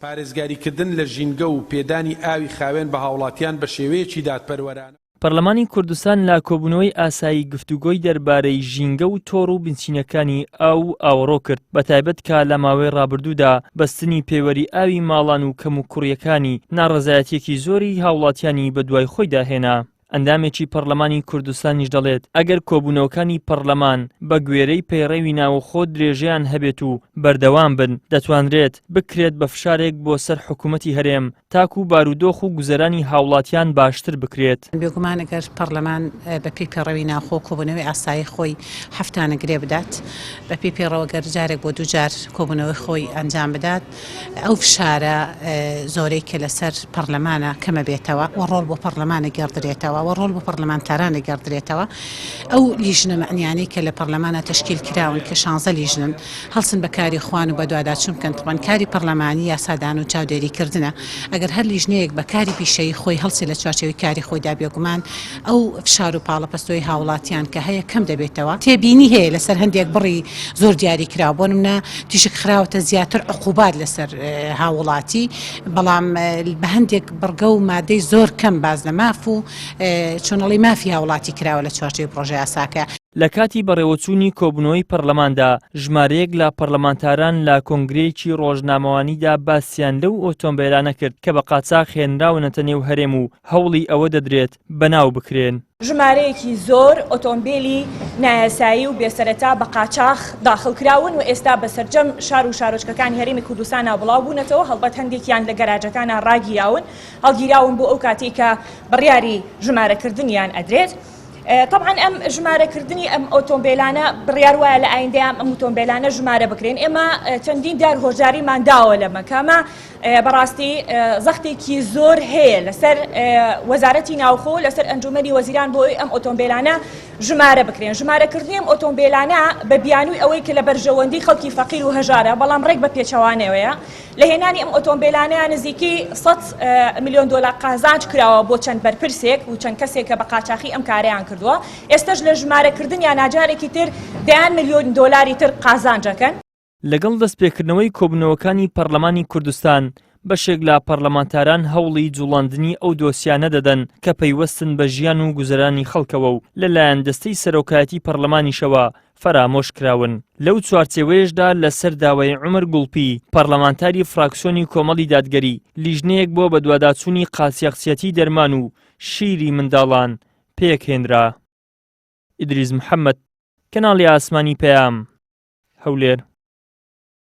پارێزگاریکردن لە ژینگە و پێدانی ئاوی خاوێن بە هاوڵاتیان بە شێوەیەکی دادپەروەرانە. پەرلەمانی کوردستان لە کۆبوونەوەی ئاسایی گفتوگۆی دەربارەی ژینگە و تۆڕ و بنچینەکانی ئاو و ئاوەڕۆ کرد، بەتایبەت کە لە ماوەی ڕابردوودا بەستنی پێوەری ئاوی ماڵان و کەموکوڕییەکانی ناڕەزایەتییەکی زۆری هاوڵاتیانی بەدوای خۆیدا هێنا. ئەندامێکی پەڕلەمانی کوردستانیش دەڵێت، ئەگەر کۆبوونەوەکانی پەڕلەمان بە گوێرەی پەیڕەوی ناوەخۆ درێژەیان هەبێت و بەردەوام بن، دەتوانرێت بکرێت بە فشارێک بۆ سەر حکومەتی هەرێم تاکو بارودۆخ و گوزەرانی هاوڵاتیان باشتر بکرێت. بێگومان ئەگەر پەڕلەمان بەپێی پەیڕەوی ناوخۆ کۆبوونەوەی ئاسایی خۆی هەفتانە گرێ بدات، بەپێی پەیڕەو ئەگەر جارێک بۆ دووجار کۆبوونەوەی خۆی ئەنجام بدات، ئەو فشارە زۆرەی کە لەسەر پەڕلەمانە کەمەبێتەوە و ڕۆڵ بۆ پەڕلەمان ئەگێڕدرێتەوە و ڕۆڵ بۆ پەڕلەمانتاران ئەگێڕدرێتەوە. ئەو لیژنە مەعنیانەی کە لە پەڕلەمانا تەشکیل کراون کە شانزە لیژنەن هەڵسن بە کاری خوان و بەدواداچوون بکەن تەبعەن کاری پەڕلەمانی یاسادان و چاودێری کردنە ئەگەر هەر لیژنەیەک بە کاری پیشەیی خۆی هەڵسێ لە چوارچێوەی کاری خۆیدا بێگومان ئەو فشار و پاڵەپەستۆی هاوڵاتیان کە هەیە کەم دەبێتەوە. تێبینی هەیە لەسەر هەندێک بڕی زۆر دیاریکراو بۆ نمونە تیشک خراوەتە زیاتر عقوبات لەسەر هاووڵاتی بەڵام بە هەندێک بڕگە و مادەی زۆر کەم باس لە ماف و چۆنەڵی مافی هاوڵاتی کراوە لە چوارچێوەی پڕۆژە یاساکە. لە کاتی بەڕێوەچوونی کۆبوونەوەی پەرلەماندا، ژمارەیەک لە پەرلەمانتاران لە کۆنگرەیەکی ڕۆژنامەوانیدا باسیان لەو ئۆتۆمبێلانە کرد کە بە قاچاخ هێنراونەتە نێو هەرێم و هەوڵی ئەوە دەدرێت بەناو بکرێن. ژمارەیەکی زۆر ئۆتۆمبێلی نایاسایی و بێسەرەتا بە قاچاخ داخڵ کراون و ئێستا بە سەرجەم شار و شارۆچکەکانی هەرێمی کوردستانا بڵاو بوونەتەوە، هەڵبەت هەندێکیان لە گەراجەکانا ڕاگیراون، هەڵگیراون بۆ ئەو کاتەی کە بڕیاری ژمارەکردنیان ئەدرێت. تەبعەن ئەم ژمارەکردنی ئەم ئۆتۆمبێلانە بڕیار وایە لە ئایندەیان ئەم ئۆتۆمبێلانە ژمارە بکرێن ئێمە چەندین جار هۆشداریمان داوە لەمە کە ئەمە بەڕاستی زەختێکی زۆر هەیە لەسەر وەزارەتی ناوخۆ لەسەر ئەنجومەنی وەزیران بۆ ئەم ئۆتۆمبیلانە ژمارە بکرێن ژمارەکردنی ئەم ئۆتۆمبیلانە بە بیانووی ئەوەی کە لە بەرژەوەندی خەڵکی فەقیر و هەژارە بەڵام ڕێک بە پێچەوانەوەیە لە هێنانی ئەم ئۆتۆمبیلانە نزیکی 100 میلیۆن دۆلار قازانج کراوە بۆ چەند بەرپرسێک و چەند کەسێک کە بە قاچاخی ئەم کارەیان کردووە ئێستش لە ژمارەکردنیان ناجارێکی تر دەیان میلیۆن دۆلاری تر قازانجەکەن. لەگەڵ دەستپێکردنەوەی کۆبوونەوەکانی پەرلەمانی کوردستان، بەشێک لە پەرلەمانتاران هەوڵی جوڵاندنی ئەو دۆسیانە دەدەن کە پەیوەستن بە ژیان و گوزەرانی خەڵکەوە و لەلایەن دەستەی سەرۆکایەتی پەرلەمانیشەوە فەرامۆش کراون. لەو چوارچێوەیەشدا لەسەر داوای عومەر گوڵپی، پەرلەمانتاری فراکسیۆنی کۆمەڵی دادگەری، لیژنەیەک بۆ بەدواداچوونی قاچاخچیەتی دەرمان و شیری منداڵان پێکهێنرا. ئیدریس محەمەد، کەناڵی ئاسمانی پەیام، هەولێر.